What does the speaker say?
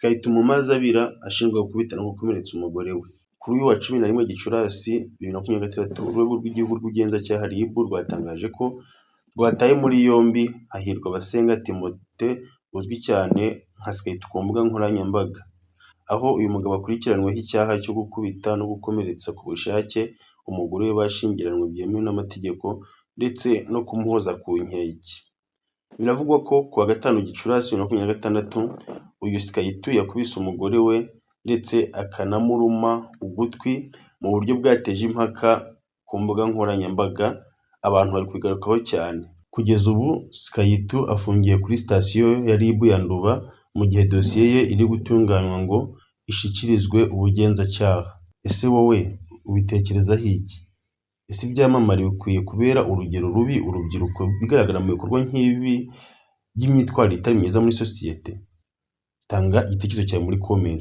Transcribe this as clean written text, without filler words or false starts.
Sky2 mu mazi abira ashinjwa gukubita no gukomeretsa umugore we. Kuri uyu wa 11 Gicurasi 2026, Urwego rw'Igihugu rw'Ubugenzacyaha RIB rwatangaje ko rwataye muri yombi Hahirwabasenga Timothée uzwi cyane nka Sky2 ku mbuga nkoranyambaga, aho uyu mugabo akurikiranyweho icyaha cyo gukubita no gukomeretsa ku bushake umugore we bashyingiranywe byemewe n'amategeko ndetse no kumuhoza ku nkeke. Biravugwa ko ku wa 5 Gicurasi 2026, uyu Sky2 yakubise umugore we ndetse akanamuruma ugutwi mu buryo bwateje impaka ku mbuga nkoranyambaga, abantu bari kubigarukaho cyane. Kugeza ubu Sky2 afungiye kuri sitasiyo ya RIB ya Nduba mu gihe dosiye ye iri gutunganywa ngo ishyikirizwe ubugenzacyaha. Ese wowe ubitekerezaho iki? Ese ibyamamare bikwiye kubera urugero rubi urubyiruko bigaragara mu bikorwa nk'ibi by'imyitwarire itari myiza muri sosiyete? Tanga igitekerezo cyawe muri comment.